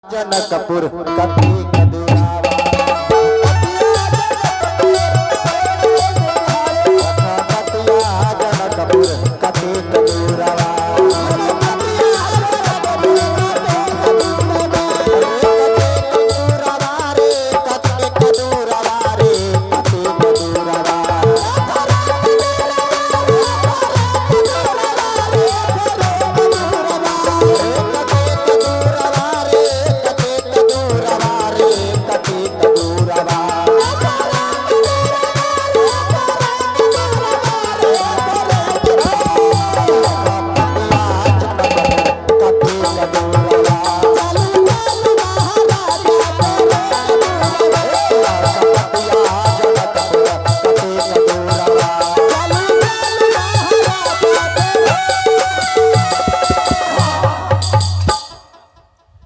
जनकपुर कथी कदुरावा। लखपतिया जनकपुर कथी कदुरावा। रे कथी कदुरावा रे कथी कदुरावा।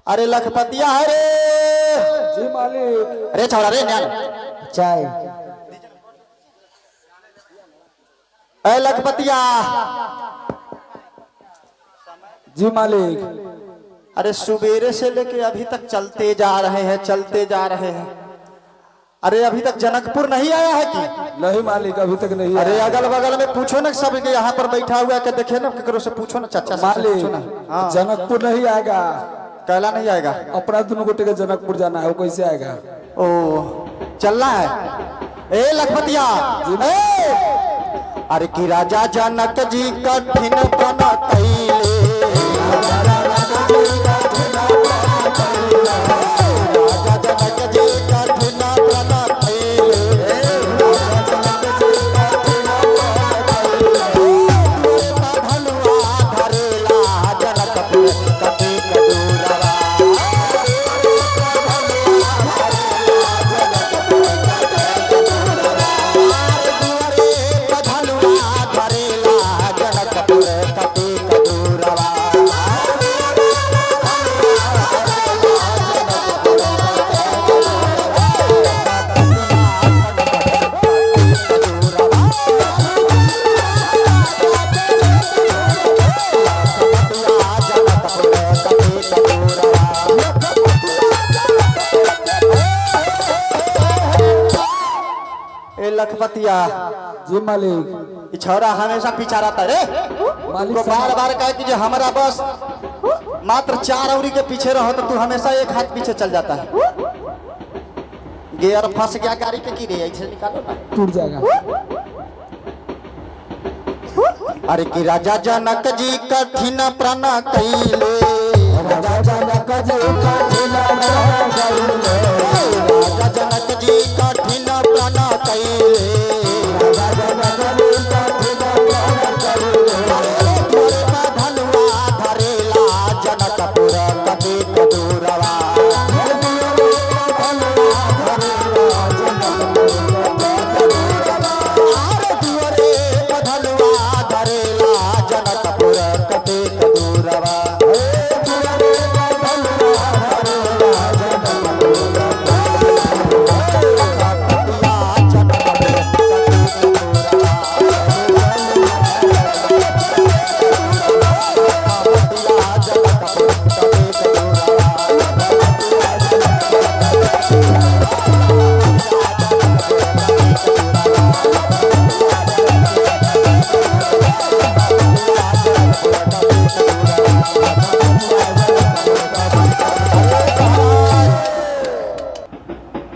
अरे लखपतिया है रे। जी मालिक। अरे छोड़ा रे न्यान चाय। ए लखपतिया। जी मालिक। अरे सुबेरे से लेके अभी तक चलते जा रहे हैं, चलते जा रहे हैं। अरे अभी तक जनकपुर नहीं आया है कि? नहीं मालिक, अभी तक नहीं। अरे आया। अगल बगल में पूछो ना सब के यहाँ पर बैठा हुआ है के देखे ना, केकरो से पूछो ना, चाचा सबसे पूछो ना। मालिक हाँ। जनकपुर नहीं आएगा। कहला नहीं आएगा? अपना दोनों गोटे के जनकपुर जाना है, वो कैसे आएगा? ओ चलना है। ए लखपतिया, ए अरे की राजा जनक जी कठिन बन कैले। राजा जनक जी कठिन बन कैले। धनुआ धरेला जनकपुर कति कदूरवा। जनकपुर कति कदूरवा। ए लखपतिया। जी मालिक। ई छौरा हमेशा पीछा रहता रे। मालिक को बार बार कहे कि जे हमारा बस मात्र 4 उंगली के पीछे रहो तो तू हमेशा एक हाथ पीछे चल जाता है। गियर फंस गया गाड़ी के की रे, ऐसे निकालो ना, टूट जाएगा। अरे कि राजा जनक जी कठिन प्रण कैले। राजा जनक जी कठिन प्रण कैले। राजा जनक जी कठिन प्रण कैले। राजा जनक जी कठिन प्रण कैले। धनुआ धरेला जनकपुर कति कदूरवा। धनुआ धरेला जनकपुर कति कदूरवा।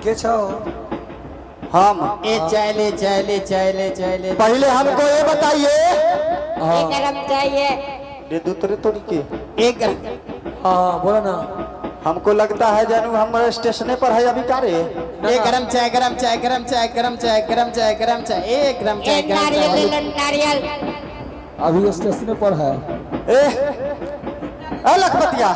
के छो? हम ए चले चले चले चले। पहले हमको ये बताइए। हाँ एक गरम चाहिए। दे दूतरे तोड़ी के एक गरम। हाँ बोला ना। हमको लगता है जानू हमारे स्टेशने पर है अभी का रे। ए गरम चाय, गरम चाय, गरम चाय, गरम चाय, गरम चाय, गरम चाय, एक गरम चाय, एक गरम नारियल ले चाय। लो, नारियल। अभी स्टेशन पर है। ए ए लखपतिया।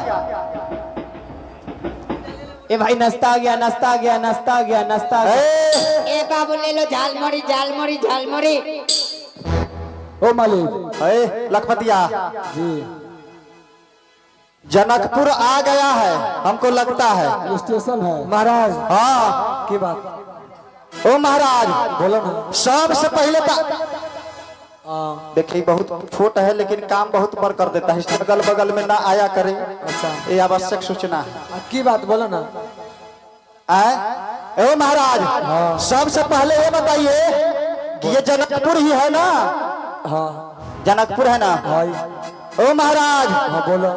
ए भाई नाश्ता आ गया, नाश्ता आ गया, नाश्ता आ गया, नाश्ता आ गया। ए ए बाबू ले लो झालमुड़ी, झालमुड़ी, झालमुड़ी। ओ मालिक। ए लखपतिया। जी। जनकपुर आ गया है हमको लगता है। स्टेशन है। महाराज। हाँ की बात? ओ महाराज बोला ना। सबसे पहले तो हाँ। देखिए बहुत छोट है लेकिन काम बहुत बड़ कर देता है, अगल बगल में ना आया करे। अच्छा। ये आवश्यक सूचना है। की बात बोलो ना। आए? ओ महाराज, सबसे पहले ये बताइए कि ये जनकपुर ही है ना? हाँ। जनकपुर है ना? भाई। ओ महाराज। हाँ बोलो।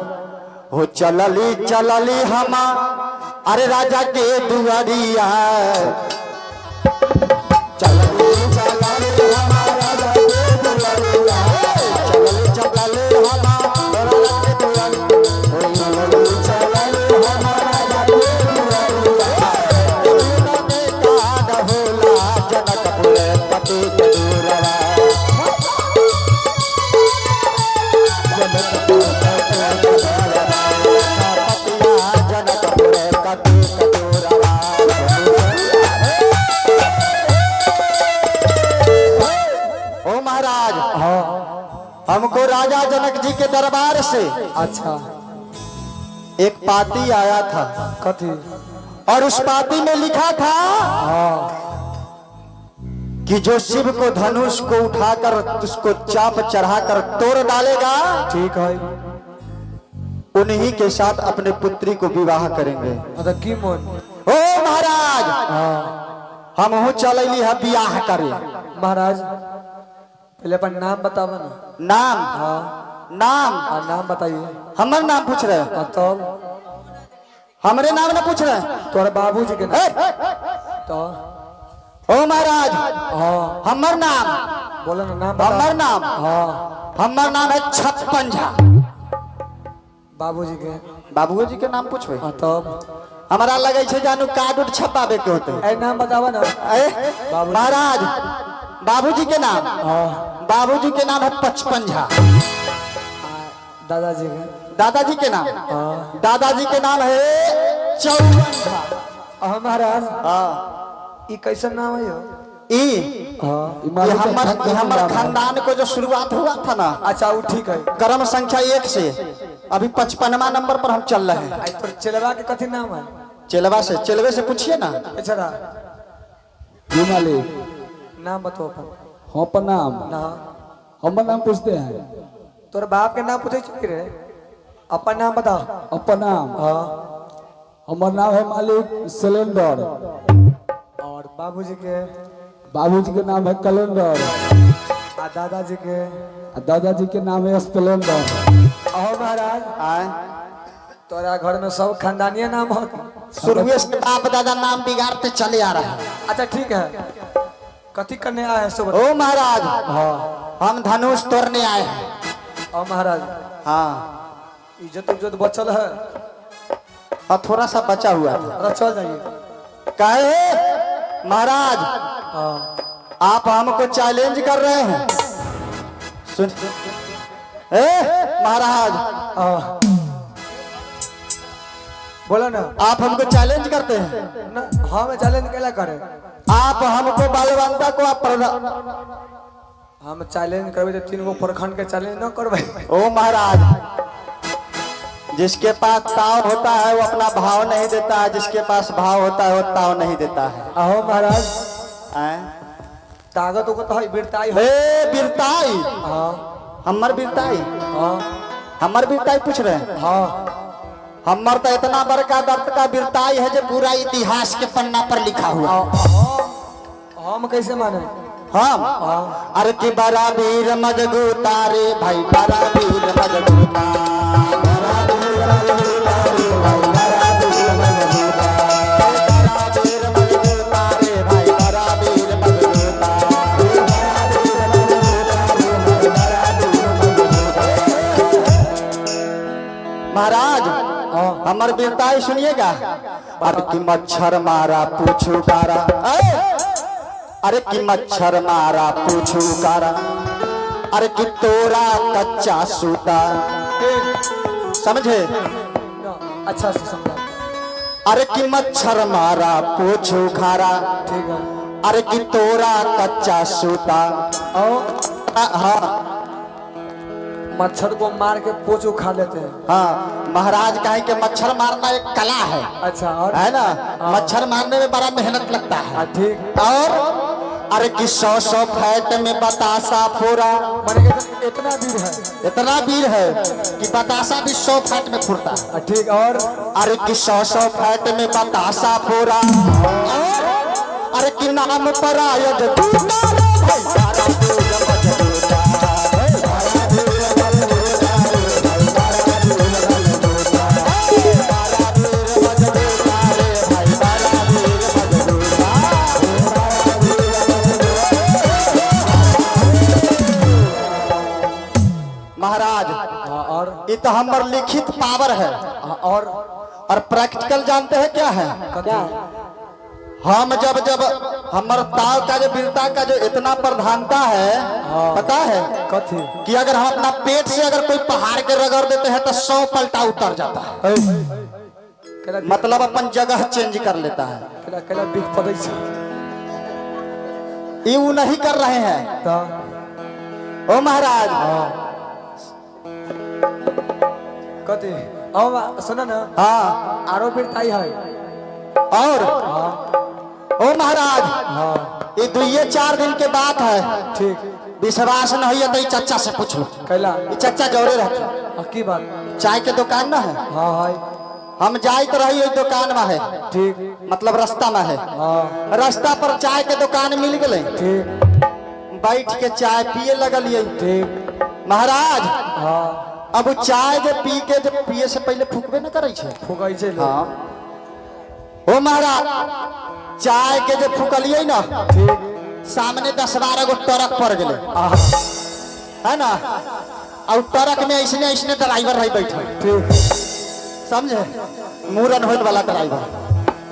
हो चलली चलली हम अरे राजा के दुआरिया, चलली चलली हम राजा के दुआरिया, चलली चलली हम राजा के दुआरिया, चलली चलली हम राजा के दुआरिया, के काड होला जनकपुर पति दूरवा, जनकपुर पति दूरवा, पतिया जनकपुर पति दूरवा। ओ महाराज, हाँ। हमको राजा जनक जी के दरबार से अच्छा एक पाती आया था। कथी? और उस पाती में लिखा था हाँ। कि जो शिव को धनुष को उठाकर उसको चाप चढ़ाकर तोड़ डालेगा, ठीक है, उन्हीं के साथ अपने पुत्री को विवाह करेंगे। मतलब की मन? ओ महाराज, हाँ। हम हूँ चलैली है बियाह करे। महाराज पहले अपन नाम बतावा ना। नाम? हाँ। नाम? हाँ नाम बताइए। हमर नाम पूछ रहे हैं? हाँ, तब हमरे नाम ना पूछ रहे हैं? तोहरा बाबूजी के नाम। ए! तो ओ महाराज, हाँ हमर नाम बोलो ना, नाम बताओ। हमर नाम? हाँ। हमर नाम है 56 झा। बाबूजी के? बाबूजी के नाम पूछबे? हाँ तब हमरा लगे छै जानू कार्ड उड छपाबे के होते। ए नाम बतावा ना। ए बाबूजी। महाराज, बाबूजी के नाम? हाँ। बाबूजी के नाम है 55 झा। दादाजी के? दादाजी के नाम? हाँ। दादाजी के नाम है 54 झा। हाँ महाराज। हाँ। ई कैसन नाम है यो? ई हाँ। ये हमर खानदान को जो शुरुआत हुआ था ना। अच्छा वो ठीक है। क्रम संख्या 1 से अभी 55वां नंबर पर हम चल रहे हैं। आई तोर चेलवा के कथी नाम है? चेलवा से, चेलवे से पूछिए ना। अच्छा जी मालिक। नाम बताओ अपन। हाँ प्रणाम। ना। हमर नाम पूछते हैं? तोर बाप के नाम पूछे छी रे, अपन नाम बताओ। अपन नाम? हाँ। हमर नाम है मालिक सिलेंडर। और बाबूजी के? बाबूजी के नाम है कैलेंडर। आ दादाजी के? आ दादाजी के नाम है स्प्लेंडर। अहो महाराज, आए? तोरा घर में सब खानदानी नाम हो? शुरुए से बाप दादा नाम बिगाड़ते चले आ रहे हैं। अच्छा ठीक है, कथी करने आए हैं सुबह? ओ महाराज, हाँ। हम धनुष तोड़ने आए हैं। ओ महाराज। हाँ। इज्जत उज्जत बचल है? हाँ थोड़ा सा बचा हुआ था। अरे चल जाइए। काहे महाराज? हाँ। आप हमको चैलेंज कर रहे हैं? सुन ए महाराज। हाँ बोलो ना। आप हमको चैलेंज करते हैं? ना हम चैलेंज केला करे? आप हमको बालवंता को आप हम चैलेंज करबे तो 3 गो प्रखंड के चैलेंज न करबे। ओ महाराज, जिसके पास ताव होता है वो अपना भाव नहीं देता है, जिसके पास भाव होता है वो ताव नहीं देता है। अहो महाराज, आए? ताकत उगत है, वीरताई है। ए वीरताई? हाँ। हमर वीरताई? हाँ। हमर वीरताई पूछ रहे हैं? हाँ। हमर तो इतना बड़का दर्द का वीरताई है जो पूरा इतिहास के पन्ना पर लिखा हुआ है। हम कैसे माने? हम? हाँ। अरे कि बड़ा वीर मजगूता रे भाई, बड़ा वीर मजगूता, बड़ा वीर मजगूता रे भाई, बड़ा वीर मजगूता, बड़ा वीर मजगूता रे भाई, बड़ा वीर मजगूता, बड़ा वीर मजगूता रे भाई, बड़ा वीर मजगूता। महाराज, हमर वीरताई सुनिएगा। अरे कि मच्छर मारा पूछू कारा, अरे कि मच्छर मारा पूछू कारा, अरे कि तोरा कच्चा सूता, समझे? अच्छा से समझा। अरे कि मच्छर मारा पूछू खारा, ठीक है, अरे कि तोरा कच्चा सूता। और हाँ, मच्छर को मार के पोच उखा लेते हैं। हाँ महाराज कहे कि मच्छर मारना एक कला है। अच्छा, और है ना, मच्छर मारने में बड़ा मेहनत लगता है। ठीक। और अरे कि 100-100 फैट में बतासा फोड़ा। माने कि इतना वीर है, इतना वीर है कि बतासा भी 100 फैट में फुरता है। ठीक। और अरे कि 100-100 फैट में बतासा फोड़ा। और अरे कि नाम पर आयज दूता रे भाई बारा वीर मजबूता। बारा वीर मजबूता रे भाई बारा वीर मजबूता। महाराज हाँ, और ये तो हमर लिखित पावर है। हाँ, और प्रैक्टिकल जानते हैं क्या है? क्या? हम जब जब हमर ताल का जो वीरता का जो इतना प्रधानता है, पता है कथी? कि अगर हम अपना पेट से अगर कोई पहाड़ के रगड़ देते हैं तो 100 पलटा उतर जाता है। केला मतलब अपन जगह चेंज कर लेता है। केला केला बिख पदै छै। ये वो नहीं कर रहे हैं। त ओ महाराज कथी? अब सुन ना। हाँ। आरो वीरताई है। और हाँ। ओ महाराज हाँ। ये 2-4 दिन के बात है। ठीक। विश्वास नहीं है तो चचा से पूछ लो। कैला? ये चचा जोड़े रहते। हाँ, की बात? चाय के दुकान ना है। हाँ है। हम जाइत रही ओहि दुकान में है। ठीक। मतलब रास्ता में है। हाँ। रास्ता पर चाय के दुकान मिल गए। ठीक। बैठ के चाय पिए लगलिए। ठीक। महाराज हाँ। अब चाय जे पी के जे पिए से पहले फूकबे न करै छै। फूकै छै। हाँ। ओ महाराज चाय के जे फूकलिए ना, ठीक। सामने 10-12 गो ट्रक पड़ गए आहा। है ना। और ट्रक में ऐसने ऐसने ड्राइवर रही बैठे। ठीक। समझे? मूरन होने वाला ड्राइवर।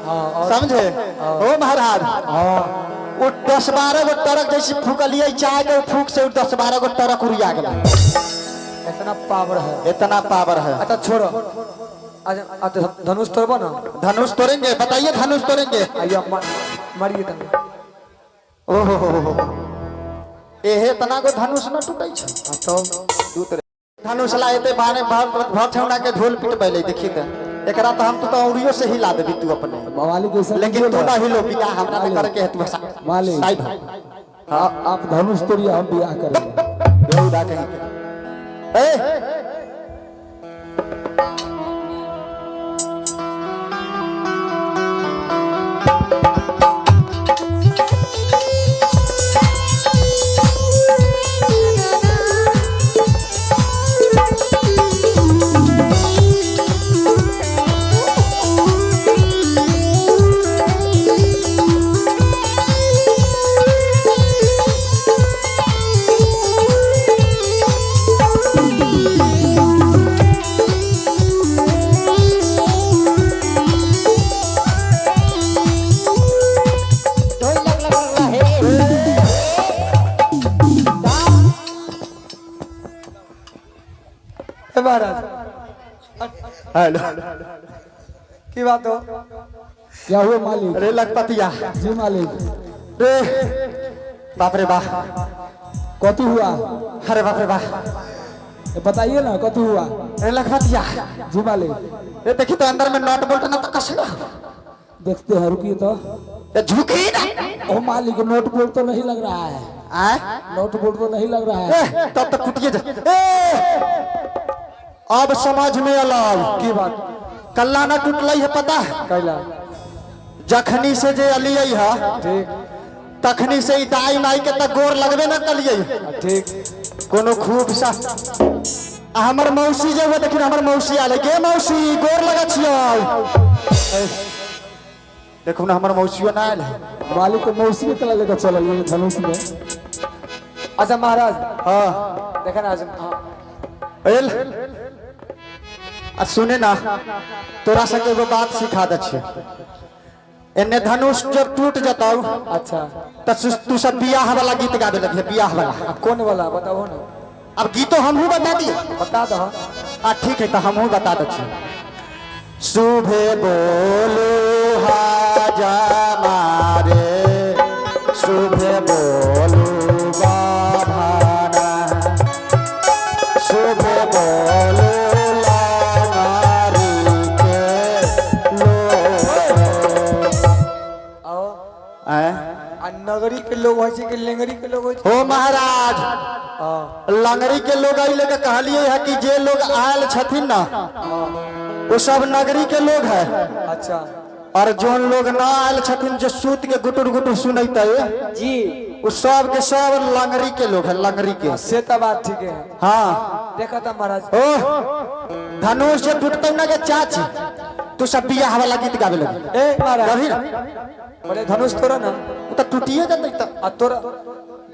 हाँ। और समझे? ओ महाराज हाँ। वो 10-12 गो ट्रक जैसे फूकलिए चाय के फूक से 10-12 गो ट्रक उड़िया गया। इतना पावर है। इतना पावर है। अच्छा छोड़ो। अच्छा अच्छा धनुष तोड़बो ना? धनुष तोड़ेंगे, बताइए धनुष तोड़ेंगे। आइए मारिए तनी। ओहो एहे तना को धनुष न टूटै छै। हाँ, तो धनुष ला एते बाने भर भर ठेहुना के ढोल पिट पहिले देखी त एकरा तो हम तो औरियो से हिला देबी तू अपने। मालिक ऐसा लेकिन तू ना हिलो बियाह हमरा त करे के है तू मालिक। साइड। हाँ, आप धनुष तोड़िए हम बियाह करेंगे। बेहुदा कहीं के। ए महाराज हेलो की बात हो? क्या हुआ मालिक? अरे लखपतिया जी मालिक। रे बाप रे बाप। कथी हुआ? अरे बाप रे बाप। बताइए ना कथी हुआ? अरे लखपतिया। जी मालिक। ये देखी तो अंदर में नट बोल्ट ना तो कसला। देखते हैं, रुकिए तो। ये झुकी ना। ओ मालिक नोट बोल्ट तो नहीं लग रहा है। आए? नोट बोल्ट तो नहीं लग रहा है। तब तो फुटिए जा। ए अब समझ में अलग की बात? कल्ला ना टूटल है पता है? कैला? जखनी से जे अलियै है ठीक। तखनी से ई दाई माई के तक गोर लगबे न कलियै। ठीक। कोनो खूब सा हमर मौसी जे हुआ देखिन हमर मौसी आले गे मौसी गोर लगा छियै। देखू ना हमर मौसियो ना आयल है। मालिक को मौसी के तला लेकर चल ये धनुष में। अच्छा महाराज। हाँ देखा ना आज। हाँ एल आ सुने ना तोरा सबके एगो बात सिखा दे छियै। एने धनुष जब टूट जतौ अच्छा त तू सब बियाह वाला गीत गाबे लगिहे बियाह वाला। कौन वाला बताओ ना? अब गीतो हमहू बता दी। बता दो। आ ठीक है तो हमहू बता दे छियै। सुबह बोलो हाजा मारे सुबह बोलो बाभाना सुबह बोलो लानारी के लो। आओ आए आ नगरी के लोग होइ छै कि लेंगरी के लोग होइ छै? हो महाराज, हाँ। लंगड़ी के लोग एहि लेके कहलिए है कि जे लोग आयल छथिन ना वो सब नगरी के लोग है। अच्छा। और जोन लोग ना आयल छथिन जो सूत के गुटुर गुटुर सुनैते जी, वो सब के सब लंगड़ी के लोग है, लंगड़ी के। से तो बात ठीक है। हाँ। देखा था महाराज। ओ धनुष जे टूटते ना के चाची तू सब बियाह वाला गीत गावे लगे। ए महाराज, कभी ना बोले धनुष तोरा ना वो तो टूटिए जतै त आ तोरा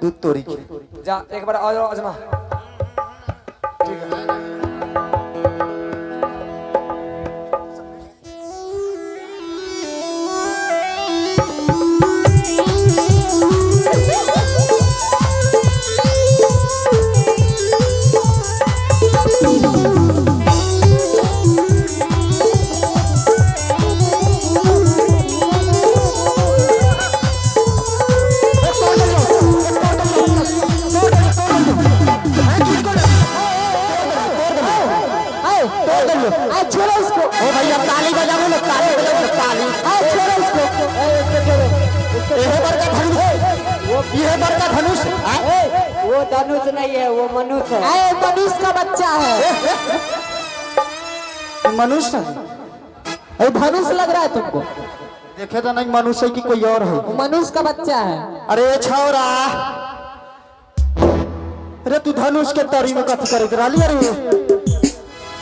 दूध तोरी के। जा एक बार और अजमा। ठीक है। आए छोड़ो इसको। ओ भैया ताली बजाओ ना, ताली बजाओ ना, ताली। आए छोड़ो इसको। एहे बड़का धनुष, ये बड़का धनुष। आए वो धनुष नहीं है, वो मनुष्य है। आए मनुष्य का बच्चा है। मनुष्य है। अरे धनुष लग रहा है तुमको? देखे तो नहीं मनुष्य की कोई और है, वो मनुष्य का बच्चा है। अरे छौरा अरे तू धनुष के तरी में कथी करैत रहली? अरे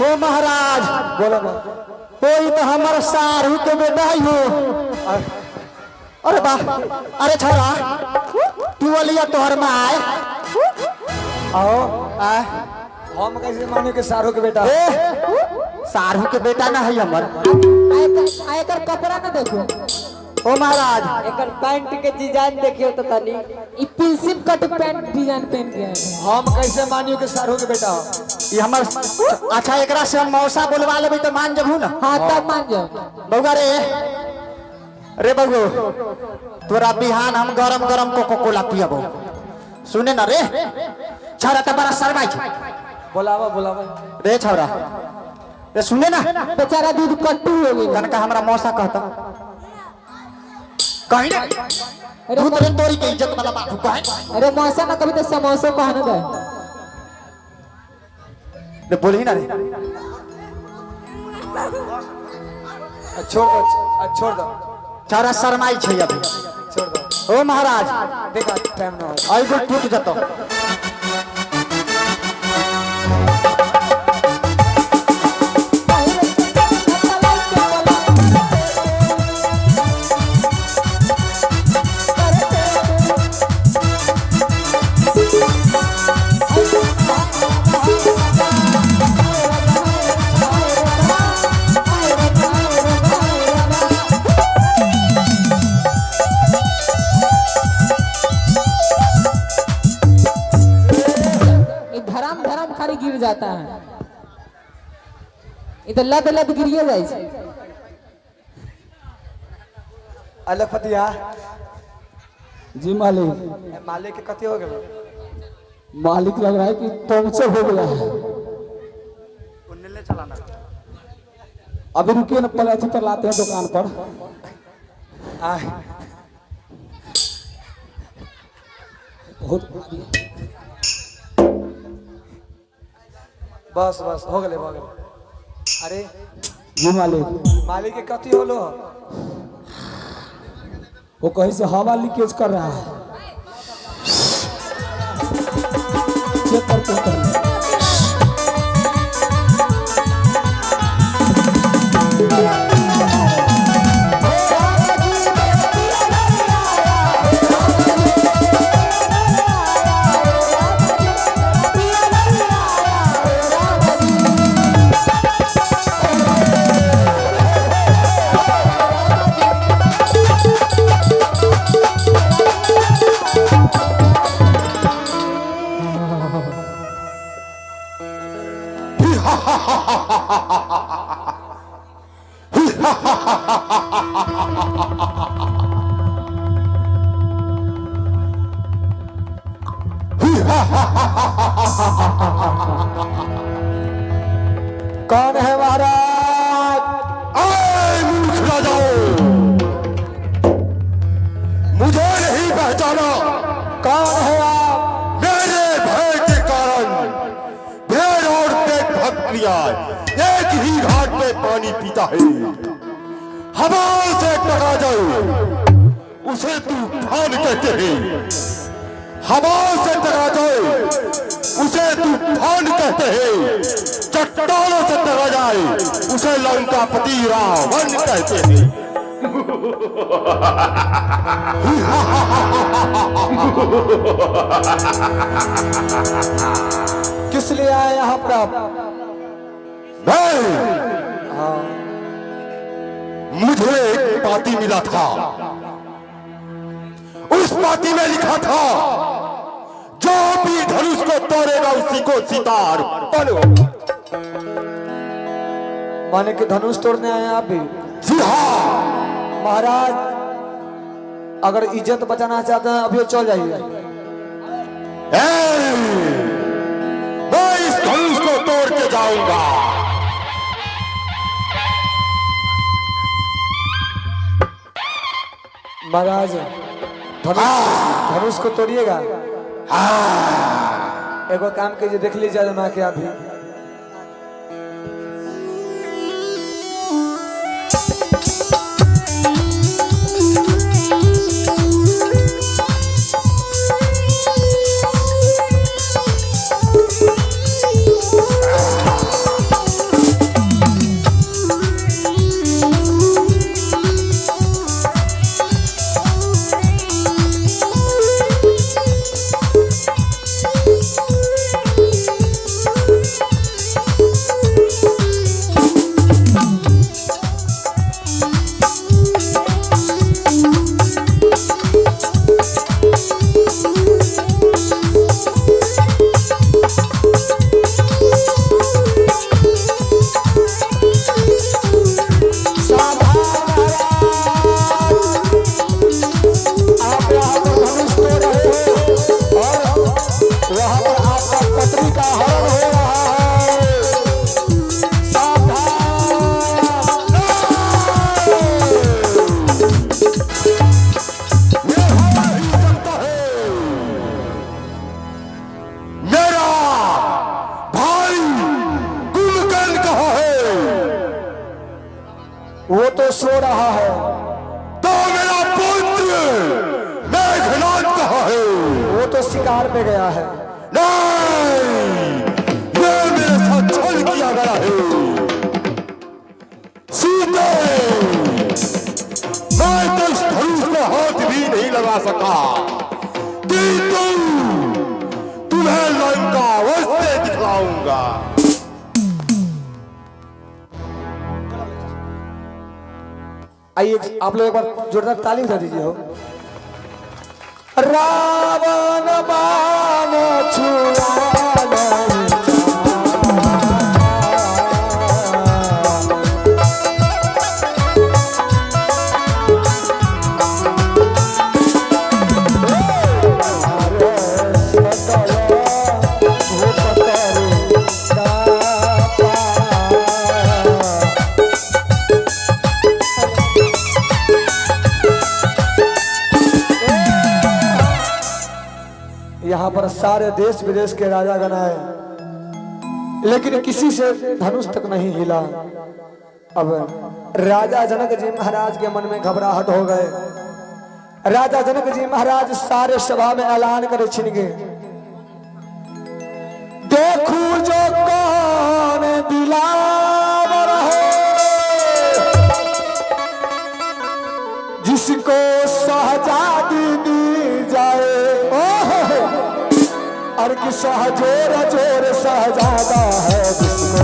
ओ महाराज, बोलो ना। ओ ई तो हमर सारू के बेटा है हो। अरे वाह, अरे छौरा तू अलिया तोहर माय। आओ आ हम कैसे माने के सारू के बेटा? ए सारू के बेटा ना है हमर। आए कर कपड़ा ना देखो। ओ महाराज, एकर पैंट के डिजाइन देखियो तो तनी। ई पिलसिम कट पैंट डिजाइन पहन के आए। हम कैसे मानियो के सारू के बेटा? ई हमर। अच्छा एकरा से हम मौसा बोलवा लेबै तो मान जबहू ना? हाँ तब मान जाओ। बउआ रे, रे बउआ तोरा बिहान हम गरम गरम कोको कोला पियबो। सुने ना रे छौरा त बड़ा शर्माइ छै। बोलावा बोलावा रे छौरा रे सुने ना, बेचारा दूध कट्टू हो गई। कनका हमरा मौसा कहता कहीं ना अरे दूध रे तोरी के इज्जत वाला बात कहीं। अरे मौसा ना कभी तो समोसो कहने दे। रे बोलही ना रे। छोड़ दो, छोड़ दो। छौरा शर्माइ छै अभी। छोड़ दो। ओ महाराज देखा टाइम ना हो। आई गो टूट जतो। ये धराम धराम खाली गिर जाता है। ये तो लद लद गिरिए जाए छै। अलग फतिया जी मालिक। मालिक के कथी हो गेलो? मालिक लग रहा है कि पंक्चर हो गया है। अभी रुकिए ना, पहले अच्छी पर लाते हैं दुकान पर। आ बहुत बस बस हो गेले, हो गेले। अरे जी मालिक। मालिक के कथी होलो? वो कहीं से हवा लीकेज कर रहा है। चेक करते हैं पहले। पानी पीता है। हवा से टकरा जाए उसे तूफान कहते हैं। हवा से टकरा जाए उसे तूफान कहते हैं। चट्टानों से टकरा जाए उसे लंकापति रावण कहते हैं। किस लिए आए यहाँ पर आप? मैं, मुझे एक पाती मिला था। उस पाती में लिखा था जो भी धनुष को तोड़ेगा उसी को सितार बनो। माने कि धनुष तोड़ने आए आप भी? जी हाँ। महाराज अगर इज्जत बचाना चाहते हैं अभी चल जाइए। मैं इस धनुष को तोड़ के जाऊंगा। महाराज धनुष को तोड़िएगा? हाँ। एगो काम कीजिए, देख लीजिए आजमा के अभी। आप यहाँ पर धनुष तोड़ रहे हो और वहाँ पर आपका पत्नी का हरण हो रहा है। सावधान! ये हो नहीं सकता है। मेरा भाई कुंभकर्ण कहाँ है? वो तो सो रहा है। तो मेरा पुत्र मेघनाथ कहाँ है? वो तो शिकार पे गया है। नहीं, ये मेरे साथ छल किया गया है। सीते, मैं तो इस धनुष को हाथ भी नहीं लगा सका किंतु तुम्हें लंका अवश्य दिखलाऊंगा। आइए आप लोग एक बार जोरदार ताली बजा दीजिए हो। रावण बाण छुआ नहीं यहाँ पर सारे देश विदेश के राजागण आए, लेकिन किसी से धनुष तक नहीं हिला। अब राजा जनक जी महाराज के मन में घबराहट हो गए। राजा जनक जी महाराज सारे सभा में ऐलान करे छिन गए, देखू जो कौन दिलावर है, जिसको शहजादी दी जाए। और कि सहजोर जोर सहजादा है जिसको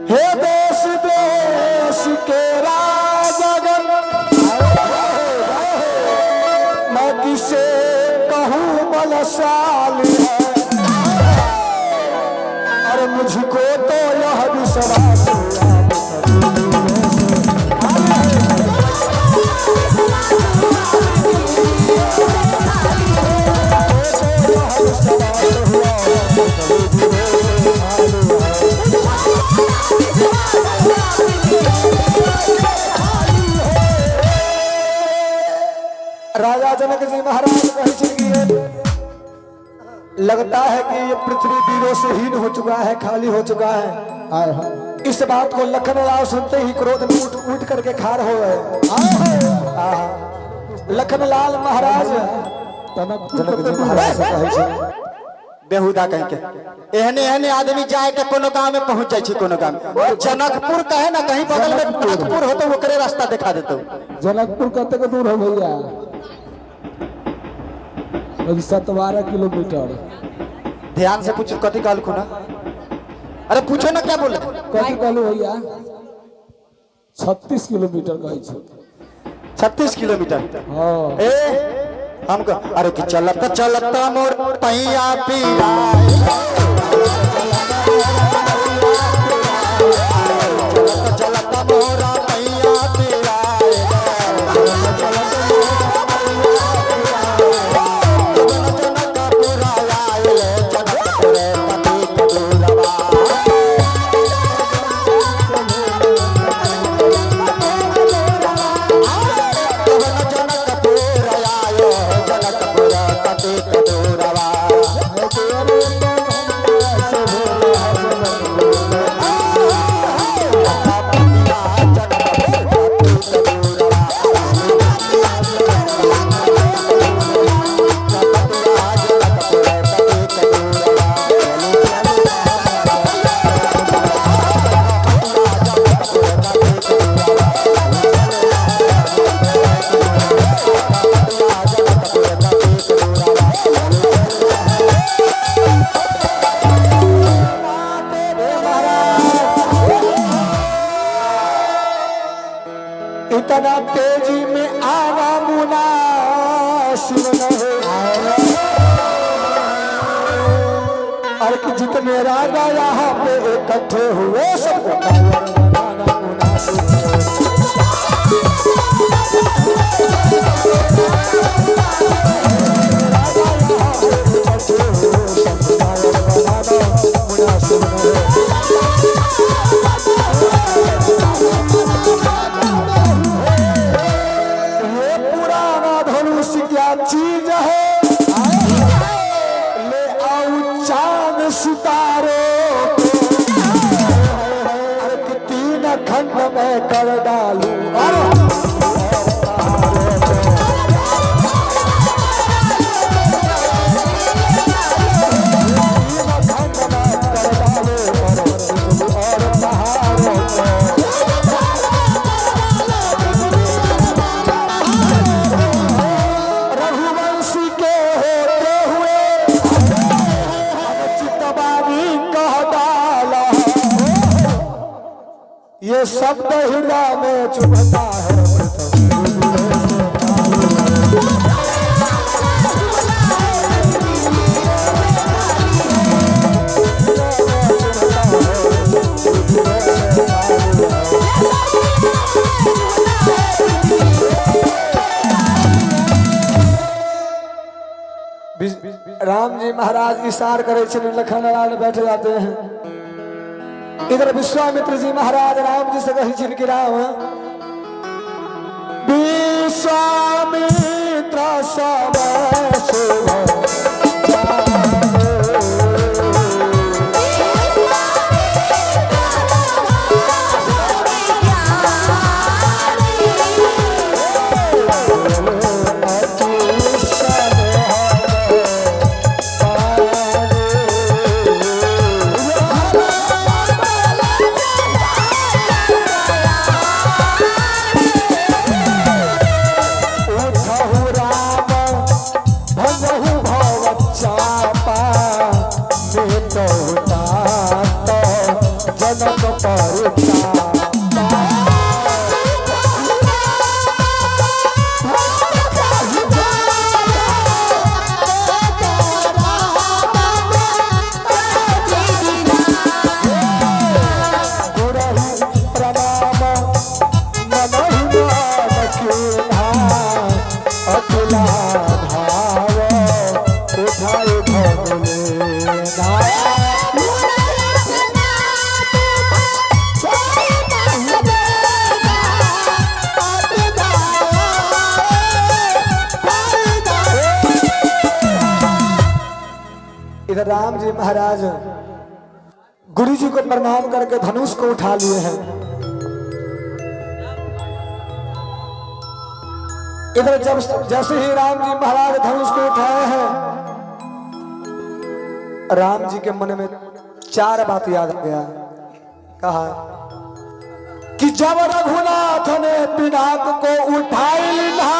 हे देश देश के राजगण, मैं किसे कहूँ बलशाली है, अरे मुझको तो यह विश्वास है। राजा जनक जी महाराज कहै छथिन, लगता है कि ये पृथ्वी वीरों से हीन हो चुका है, खाली हो चुका है। आय हाय। इस बात को लखनलाल सुनते ही क्रोध में उठ उठ करके खार हो गए। आहा। लखनलाल महाराज जनक जी महाराज से कहै छथिन, बेहुदा कह के एहने एहने आदमी जाए के कोनो गांव में पहुंच जाए छी, कोनो गांव में जनकपुर कहे ना, कहीं बगल में जनकपुर हो तो ओकरे रास्ता दिखा देतो। जनकपुर कतेक दूर हो भैया? अभी 7-12 किलोमीटर। ध्यान से पूछो कथी कहलखुन ना, अरे पूछो ना क्या बोले। कथी कहलू भैया? 36 किलोमीटर कहै छै। 36 किलोमीटर। हाँ। ए हमको अरे कि चलत चलत मोर पैया पिया, चलत चलत मोर पैया पिया, जनकपुर आयल जनकपुर पति कदूरवा। जनकपुर आयो जनकपुर पति कदूरवा। इतना तेजी में आना मुनासिब नहीं, और कि जितने राजा यहाँ पे इकट्ठे हुए सबको कायर बनाना मुनासिब नहीं। राजा यहाँ पे इकट्ठे हुए सबको कायर बनाना मुनासिब नहीं। ये पुराना धनुष क्या चीज है, ले आओ चांद सितारे को, अरे कि 3 खंड में कर डालू। अरे 3 खंड में कर डालू और पहाड़ों को। रघुवंशी के होते हुए चितवानी कह डाला, ये शब्द हृदय में चुभता है। राम जी महाराज इशार करे छथिन, लखनलाल बैठ जाते हैं। इधर विश्वामित्र जी महाराज राम जी से कहै छथिन कि राम, विश्वामित्र सब शुभ उठहु राम भजहु भव चापा, मिटहु तात जनक परतापा। गुरहु प्रणाम मनहि मान कीन्हा, अतुला भाव उठाए भव लेना। इधर राम जी महाराज गुरु जी को प्रणाम करके धनुष को उठा लिए हैं। इधर जब जैसे ही राम जी महाराज धनुष को उठाए हैं, राम जी के मन में चार बात याद आ गया। कहा कि जब रघुनाथ ने पिनाक को उठाई लिया।